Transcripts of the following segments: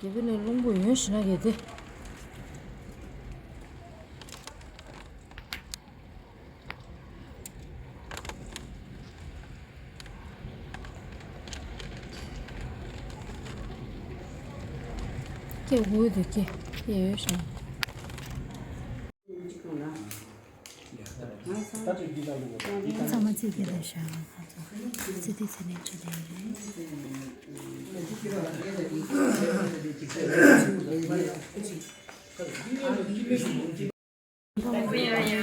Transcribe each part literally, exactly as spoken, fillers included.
དེ་བས་ནས་རླུང་བུ་ཡོན་ཞིག་ན་གལ་ཏེ། སྐད་དགོས་དེ་སྐད་སྐད་ཡོད་ཞིང་། ཚང་མ་ཚིག་གི་རེད་ཤག་ཚིག་དེ་ཚེ་ནས་ཆེ་དེ་རེད།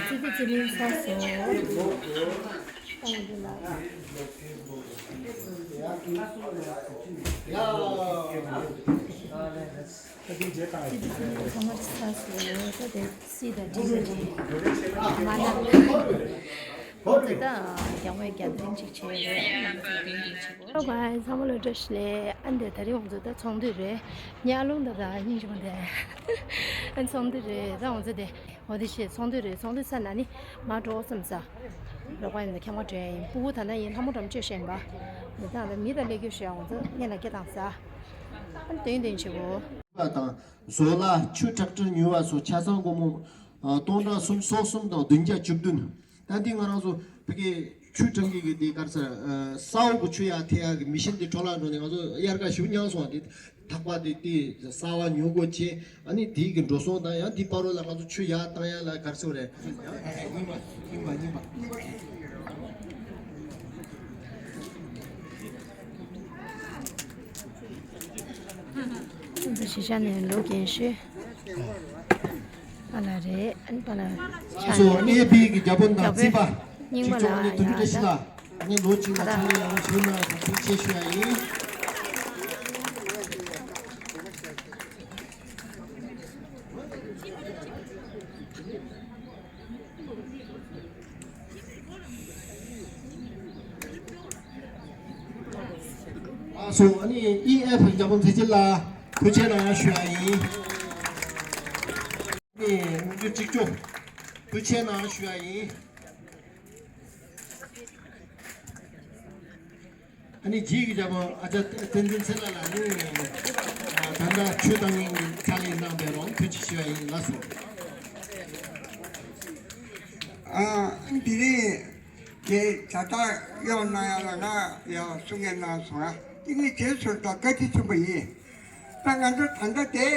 ཚིག་དེ་ཚེ་ནས་ཚར་སོང་། ཚང་མ་ཚར་སོང་། ད་དེ་སི་དང་ཌི་ལ་རེད། མ་ན། ཁོ་ཚོ་ད་རྒྱང་བའི་རྒྱང་འཛིན་ཅིག་བྱས་རེད། ཨ་ནི་ཚོ་དེ་འདྲ་བྱེད་དགོས། ཨོ་ཀེ། ཚང་མ་ལ་བཀྲ་ཤིས་བདེ་ལེགས། ཨ་ནི་དེ་ད་རིང་ང་ཚོ་ད་ཚོགས་འདུ་རེད། ཉག་རླུང་ད་ད་སྙིང་རྗེ་མོ་དེ། ཨ་ནི་ཚོགས་འདུ་རེད། ད་ང་ཚོ་དེ། འོ་དེ་བྱས་ཚོགས་འདུ་རེད། ཚོགས་འདུ་ཚར་ན་ནི་མར་འགྲོ་བསམ་ས། རོགས་པ་ཡིན་ན་ཁྱམས་མ་འགྲོ་ཡ་ཡིན། སྤུ་གུ་ད་ན་ཡིན་ལྷ་མོ་འགྲམ་བཅོས་བཞིན་པ། མི་དང་མི་དང་ལས་ཀྱི་ཞོ་ཡང་ཚོ་གཉེན་ལ་སྐད་བཏང་ས། ཨ་ནི་དོན་དོན་བྱེད་གོ། པ་དང་བཟོ་གླ་ཆུ་ཊེག་ཊར་ཉོ་བ་སོགས་ཆ་ཚང་སྒོར་མོ་སྟོང་ཕྲག་གསུམ་སོ་གསུམ་དང་བདུན་བརྒྱ་བཅུ་བདུན། ད་འདི་ང་རང་ཚོ་ཕ་གི་ཆུ་ཊེང་ཀི་གི་འདི་ག་རེ་ཟེར། ས་འོག་གི་ཆུ་ཡར་ཐེག་ཡག་གི་མི་ཤིན་འདི་འཕྲོ་བརླག་འགྲོ་ནས་ང་ཚོ་དབྱར་ཁ་ཞེ་པོ་མྱངས་སོང་བ། འདི་ཐག་པ་འདི་འདི་གསར་པ་ཉོ་དགོས་བྱས། ཨ་ནི་འདི་གི་འགྲོ་སོང་དང་ཡང་འདི་བར་དུ་ལ་ང་ཚོ་ཆུ་ཡར་བཏང་ཡག་ལ་ག་རེ་ཟེར་རེད། རྙིང་པ་རྙིང་པ་རྙིང་པ། ཁྱེད་ཚོ་གཞིས་ཆགས་ནས་ལོ་རྒན་ཤོས། པཱ་ལགས་རེད། ཨ་ནི་པཱ་ལགས་ཆགས་ནས་ཨེ་བི་གི་བརྒྱ་དཔོན་དང་རྒྱ་བོད་རྩིས་པ་རྙིང་པ་གཅིག་ལྕོགས་ལ་ནི་དོན་གྲུབ་བཀྲ་ཤིས་ལགས། ཨ་ནི་ལོ་གཅིག་ལ་ཕྱག་ལས་ཡག་པོ་བྱུང་ན་ཐུགས་རྗེ་ཆེ་ཞུ་ཡ་ཡིན། ཨ་སོ། ཨ་ནི་ཨི་ཨེཕ་རྒྱ་མོ་ཚེ་སྐྱིད་ལགས་ཐུགས་རྗེ་གནང་ཞུ་ཡ་ཡིན། ཨ་ནི་མི་རྒྱུ་གཅིག་ལྕོགས་ཐུགས་རྗེ་གནང་ཞུ་ཡ་ཡིན། ཨ་ནི་རྗེས་ཀྱི་རྒྱ་མོ་ཨ་ཅག་བསྟན་འཛིན་ཚེ་ལྷ་ལགས་ནི་ད་ལྟ་ཆོས་བཏང་མཁན་གྱི་ཕྱག་ལས་གནང་བའི་རོགས་ཐུགས་རྗེ་ཆེ་ཞུ་ཡ་ཡིན་ལགས་སོ། ཨ་འདི་རིང་དེ་དྲ་ཐག་གཡོག་གནང་ཡ་ལ་ང་ཡ་གསུང་ངན་གནང་སོང་ཨ། དེ་ངས་བྱས་ཚོར་དང་བཀའ་དྲིན་ཆེན་པོ་ཡིན། ད་ང་ཚོ་ད་ལྟ་དེ་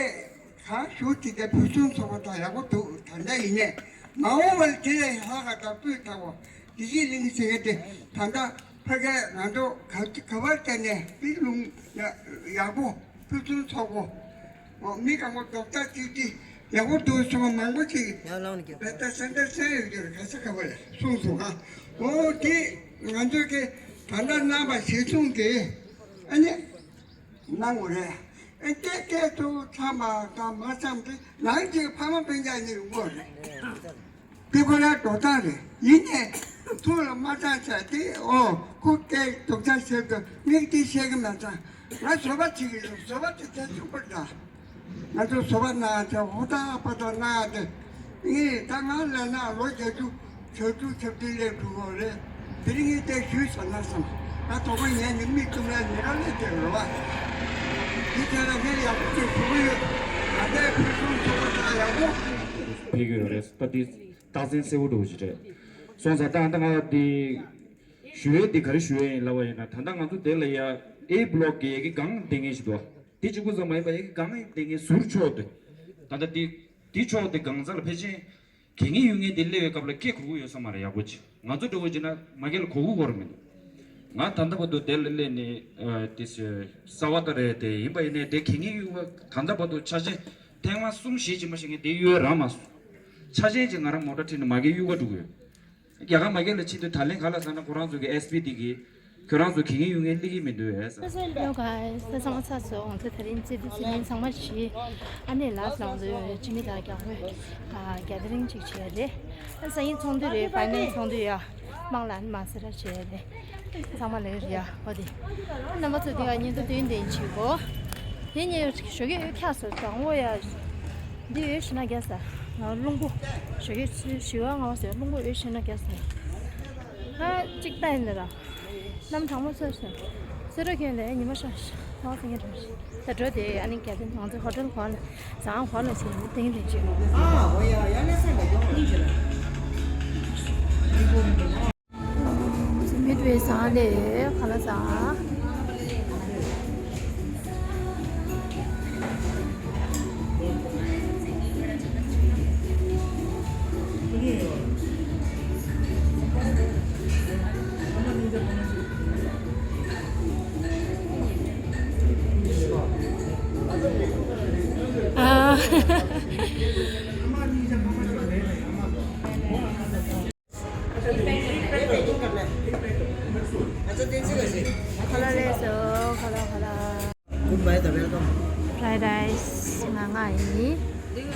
གང་ཞུ་དེ་དེ་ཕུན་སུམ་ཚོགས་པ་དང་ཡག་པོ་འདུག་ད་ལྟ་ཡིན་ནས་མ་འོངས་པར་དེ་ལས་ལྷག་ག་དང་སྤུས་དག་པོ་དེ་བཞིན་གླིང་ཟེར་མཁན་དེ་ད་ལྟ་ཕ་གིར་ང་ཚོ་ག་ག་བར་བལྟས་ནས་པི་ལུང་ཡག་པོ་ཕུན་སུམ་ཚོགས་པོ། མི་གང་པོ་རྡོག་རྩ་གཅིག་སྒྲིལ་ཡག་པོ་འདུག་གསུངས་མང་པོ་ཅིག་ཡང་ལངས་ཀྱི་བལ་ཏ་སེན་ཏར་སེན་ཡོད་ཀྱི་རེད། ག་ས་ག་བ་ལ་གསུངས་སོང་ཨ། འོ་དེ་ང་ཚོས་ཀྱི་ད་ལྟ་གནང་བ་གཞིར་བཟུང་གིས་ཨ་ནི་གནང་དགོས་རེད། ཨ་དེ་སྐད་དུ་འཚམས་པ་དང་མ་འཚམས་དེ་ནང་གི་ཕ་མ་སྤུན་ཀྱག་གཉིས་ཡོང་དགོས་རེད། དེ་ཁོ་རང་འགྲོ་སྟངས་རེད། ཡིན་ནའི་ཐུགས་ལ་མ་བཏང་བྱས་ཏེ་ཨོ་ཁོ་སྐད་སྡུག་ཅག་བཤད་དུས་མིག་དེ་བཤད་གི་མ་ཚང་། ང་བཟོད་པ་བྱེད་ཀྱི་ཡོད། བཟོད་པ་དེ་དེ་ཚུགས་པར་གདའ། ང་ཚོ་བཟོད་པ་གནང་ཡ་དེ་ཧུར་ཐག་པ་ཐག་གནང་ཡ་དེ། ངས་ད་ང་ལས་ན་ལོ་བརྒྱད་ཅུ་བྱ་དྲུག་བྱ་བདུན་སླེབས་འགྲོ་གི་རེད། དེ་རིང་ངས་དེ་ཞུས་ཟེར་ན་བསམ། ང་དོགས་པ་ཉན་ནས་མིག་བཙུམ་ཡ་ཉེ་ར་ལས་དེ་རེད་བ། དེ་བྱས་ན་ངས་ཡག་པོ་ཅིག་ཞུ་གི་ཡོད། ང་དེ་ཕུན་སུམ་ཚོགས་པ་དང་ཡག་པོ་ཕེབས་ཀྱི་ཡོད་རེད། ད་དེ་རྟགས་མཚན་གསལ་པོ་འདྲ་བོ་ཞིག་རེད། སོང་ཙང་ད་ལྟ་ང་དེ་ཞུ་ཡས་དེ་ག་རེ་ཞུ་ཡས་ཡིན་ལབ་པ་ཡིན་ན། ད་ལྟ་ང་ཚོ་དེ་ལ་ཡ་ཨེ་བི་ལོག་གི་ཡ་གི་སྒང་བསྡད་མཁན་ཞིག་འདུག་དེ་གཅིག་པུ་ཙམ་མ་ཡིན་པ་ཡ་གི་སྒང་བསྡད་མཁན་ཟུར་ཕྱོགས་དེ། ད་ལྟ་དེ་དེ་ཕྱོགས་དེ་སྒང་ཚང་ལ་ཕལ་ཆེར་གད་སྙིགས་གཡུག་མཁན་དེ་སླེབས་པའི་སྐབས་ལ་སྐད་གོ་གི་ཡོད་ས་མ་རེད། ཡག་པོ་ཅིག་ང་ཚོ་འདྲ་བོ་བྱས་ན་མ་སྐད་ལ་གོ་གི་ཡོད་མི་འདུག་ང་ད་ལྟ་བར་དུ་དེ་ལ་སླེབས་ནས་ཨ་དེ་ས་བ་ད་རེད། དེ་ཡིན་པ་ཡིན་ནའི་དེ་གད་སྙིགས་གཡུག་པ་ད་ལྟ་བར་དུ་ཆ་ཆེན་ཐེངས་མ་གསུམ་བཞི་ཅིག་མ་ཤེས་མཁན་དེ་གཡུག་རག་མ་སོང་། ཆ་ཆེན་ཅིག་ང་རང་མོ་ཊ་ཁྲིད་ནས་མ་སྐད་གཡུག་ག་འགྲོ་གི་ཡོད། རྒྱ་གར་མ་སྐད་ལ་ཕྱིན་དུས་ད་ལན་ག་ལ་ཟེར་ན་ཁོ་རང་ཚོ་གི་ཨེས་པི་དེ་གིས་ཁྱོད་རང་ཚོ་གད་སྙིགས་གཡུག་མཁན་སླེབས་ཀྱི་མི་འདུག་ཨེ་ཟེར། Hello guys, ད་ཚང་མ་ཚར་སོང་། ང་ཚོ་དེ་རིང་རྩེ་ཕུད་རྩེ་ལེན་ཚང་མ་བཞི། ཨ་ནེ་ལགས་ང་ཚོ་འཇིགས་མེད་དང་རྒྱ་བོད་གྷ་དི་རིང་ཅིག་བྱས་རེད། ཨ་སང་ཉིན་ཚོགས་འདུ་རེད། ཕའི་ནལ་ཚོགས་འདུ་ཡ། དམངས་ལ་ཨ་ནི་མ་སེ་ར་བྱས་རེད། ཚང་མ་ལ་ཡ་འོ་དེ། རྣམ་པ་ཚོ་དེ་ག་ཉིན་དུ་དོན་ལྡན་བྱེད་གོ། དེ་ཉིན་ཞོགས་ཀས་འོད་ཁྱག་སོ་དང་འོ་ཡ། འདི་འོད་ཞེ་ན་རྒྱག་ས། རླུང་བུ། ཞོགས་ཀས་ཚུལ་ཞི་བ་ང་བ་ཟེར་རླུང་བུ་འོད་ཞེ་ན་རྒྱག་ས། ཨ་གཅིག་ལྟ་ཡིན་ལ་ར། གནམ་གྲང་མོ་ཚོད་སོང་། སེ་ར་ཁྱོན་ལས་ཉི་མ་ཤར་ཤར་ཐང་སེང་གེ་འགྲོ་ཤི། ད་འགྲོ་དེ་ཨ་ནི་རྒྱབ་དེ་ང་ཚོ་ཧོ་ཊེལ་གོ་ལ་ཟ་ཁང་གོ་ལ་ཞིག་ཡོད་ཏིང་ཏིང་ཅིག་ཨ་ཧོ་ཡ་ཡ་ལེ་སེ་ལ་ཡོང་ནི་ཅི་ལ། མི་དུ་བའི་ཟ་ཁང་ལས་ག་ལ་ཟ། Goodbye, the welcome. Fried rice ང་ང་ཡིན། ང་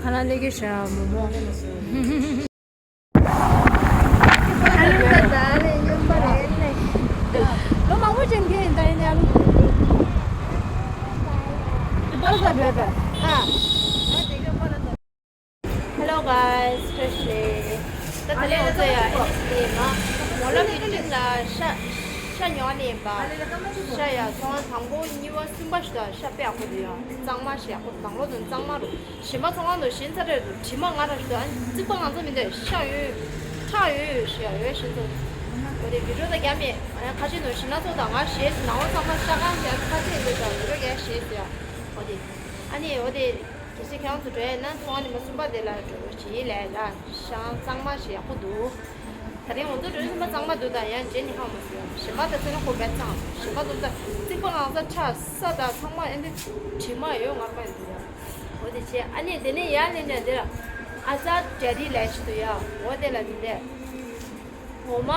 ཁ་ལག་ལས་ཀྱི་ཤ་མོག་མོག་ལོ་མང་པོ་ཅན་གྱི་ཡིན་ད་ཡིན་ཡང་། Hello guys, freshly. ད་ད་ལེ་འོ་ཚོ་ཡ་ཨེ་ནི་སི་ལི་མ་མོ་ལ་བི་ལིང་ལ་ཤ་ཤ་ཉོ་ནི་ཡིན་པ། ཤ་ཡ་ཚོང་དང་པོ་གཉིས་པ་གསུམ་པ་ཞིག་ད་ཤ་དཔེ་ཡག་པོ་འདུག་ཡ། གཙང་མ་ཞིག་ཡག་པོ་ནང་ལོགས་དུ་གཙང་མ་རུ། ཞིམ་པ་ཚོང་ཁང་དུ་ཞིམ་ཚ་དྲོད་དུ་དྲི་མ་ང་ར་ཞུ་ཨ་ནི་རྩིག་པ་ང་ཚོ་མི་འདོད་ཤ་ཡོད་ཁྲག་ཡོད་ཞུ་ཡ་ཡོད་ཞིམ་ཚོ། འོ་དེ་བི་ཌིའོ་ད་རྒྱ་མེད་ཨ་ཡ་ཁ་ཆེ་ནོ་ཞིམ་ན་ཚོ་དང་ང་ཞེས་ནང་བ་ཚང་མ་ཤ་ཁང་ཞེས་ཁ་ཆེ་འདོད་ཀྱང་བི་ཌིའོ་རྒྱ་ཞེས་ཟེར་ཡ། འོ་དེ་ཨ་ནི་འོ་དེ་གལ་སྲིད་ཁྱེད་རང་ཚོ་འགྲོ་ཡ་ན་ཚོང་ཁང་ནི་མ་གསུམ་པ་དེ་ལ་འགྲོ་རོགས་བྱེད་ལས་ལ་ཤ་གཙང་མ་ཞིག་ཡག་པོ་འདུག་ད་རིང་འོ་ཚོ་འགྲོ་ཡ་ཚང་མ་གཙང་མ་འདུག་ད་ཡང་རྗེས་ནི་ཧ་མ་སོང་ཞིམ་པ་ད་ཚོད་ན་ཁོ་བས་གཙང་ཞིམ་པ་འདུག་ད་རྩིག་པ་ང་ཚ་ཁྲག་ས་ད་ཚང་མ་ཨེ་འདི་དྲི་མ་ཡོད་ངར་པ་ཡིན་འདུག་ཡ། འོ་དེ་བྱས་ཨ་ནི་དེ་ནས་ཡར་ལེན་ནས་འདིར་ཨ་ཙར་ཌེ་རི་ལས་ཤི་འདུག་ཡ། འོ་དེ་ལ་དེ་འདྲས་འོ་མ་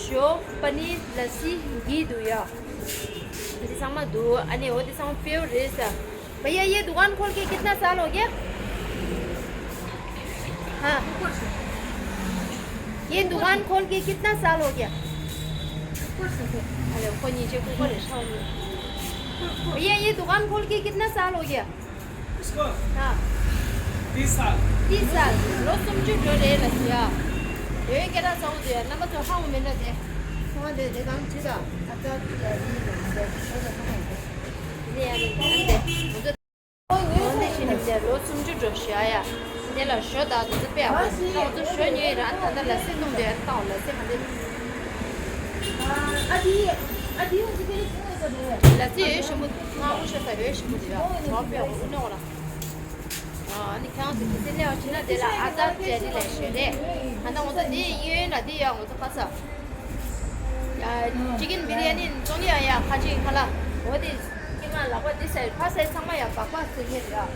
ཞོ་པ་ནི་ལ་སི་གི་འདུག་ཡ། འདི་ཚང་མ་འདུག་ཨ་ནི་འོ་དེ་ཚང་མ་ཕེའུ་རེད་ས། भैया, ये दुकान खोल के कितना साल हो गया? हाँ। ये दुकान खोल के कितना साल हो गया? अरे, कोई नीचे ऊपर है, शाम में। भैया, ये दुकान खोल के कितना साल हो गया? इसको? हाँ। तीस साल। तीस साल। ལོ་སུམ་ཅུ་འགྲོ་རེད་ལ་ཟེར་ཡ། ཡོད་སྐད་གྲགས་ཚ་བོ་ཟེར་ཡ། རྣམ་པ་ཚོ་ཧ་གོ་མེད་ན་དེ། ཚང་མ་དེ་དེ་གང་བྲིས་དང་ཨ་ཙག་ཅིག་ཡ་ཡིན་ཟེར་ཟེར་ཟེར་ཚང་མ་ཡིན་ཟེར། དེ་ནས་ཡ་རེད་ཡ་རེད་དེ། ང་ཚོ་འོ་ནས་ཤི་ནི་དེ་ལོ་སུམ་ཅུ་འགྲོ་ཞུ་ཡ་ཡ། དེ་ལ་ཞོ་དང་དེ་ཚོ་དཔེ་ཡག་པོ་འདུག་ང་ཚོ་ཞོ་ཉོས་ར་ད་ལྟ་ལ་སི་བཏུང་དེ་ཡ་ཏའོ་ལ་སི་ག་འདི། ཨ་དེ་ཨ་དེ་ཡོང་ཅི་དེ་རིགས་ཚོང་ཡོད་ས་རེད། ལ་སི་ཡོད་ཞིམ་པོ་ང་ངོ་ཤ་ས་ཡོད་ཞིམ་པོ་འདུག་ཡ། ཞོ་དཔེ་ཡག་པོ་ནོ་ར། ཨ་ནི་ཁྱེད་རང་ཚོ་གལ་སྲིད་སླེབས་པ་བྱུང་ན་དེ་ལ་ཨ་ཙར་ཅེ་རི་ལས་ཞོ་རེད། ད་ལྟ་ང་ཚོ་འདི་གཡས་གཡོན་ལ་འདི་ཡ་ང་ཚོ་ཁ་ས། ཡ་ཅི་ཀིན་བི་རི་ཡ་ནི་བཙོང་ཡ་ཡ་ཁ་ཅིག་ཁ་ལ། འོ་དེ་ཀི་མ་ལག་པ་འདི་ཟེར་ཕ་ཟེར་ཚང་མ་ཡ་སྦག་སྦག་ཟེར་ཡས་རེད་ཡ།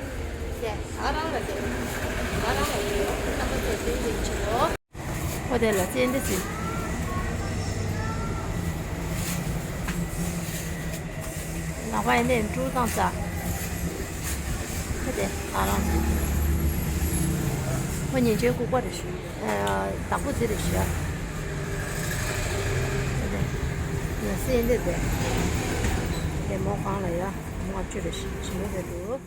དེ་ང་རང་ལ་ཟེར། ང་རང་ལ་ཡོད་རྣམ་པ་ཚོ་དེ་འདི་བྱེད་དོ། ཨོ་དེ་ལ་ཙན་དན་ཟེར། ནག་པ་ཡིན་ནའི་འབྲུ་དང་རྩྭ། ཨོ་དེ་ཨ་རང་། ཨོ་ཉིན་བྱེད་ལྐུགས་པ་རེད་ཞུ། ཨ་བདག་པོ་ཟེར་རེད་ཞུ། ཨོ་དེ། ཡ་སེ་ཡིན་དེ་དེ། དེ་མོ་གང་ལ་ཡ། མོ་ལྔ་བཅུ་རེད་ཞུ་ཞུ་མོ་རེད་འདུག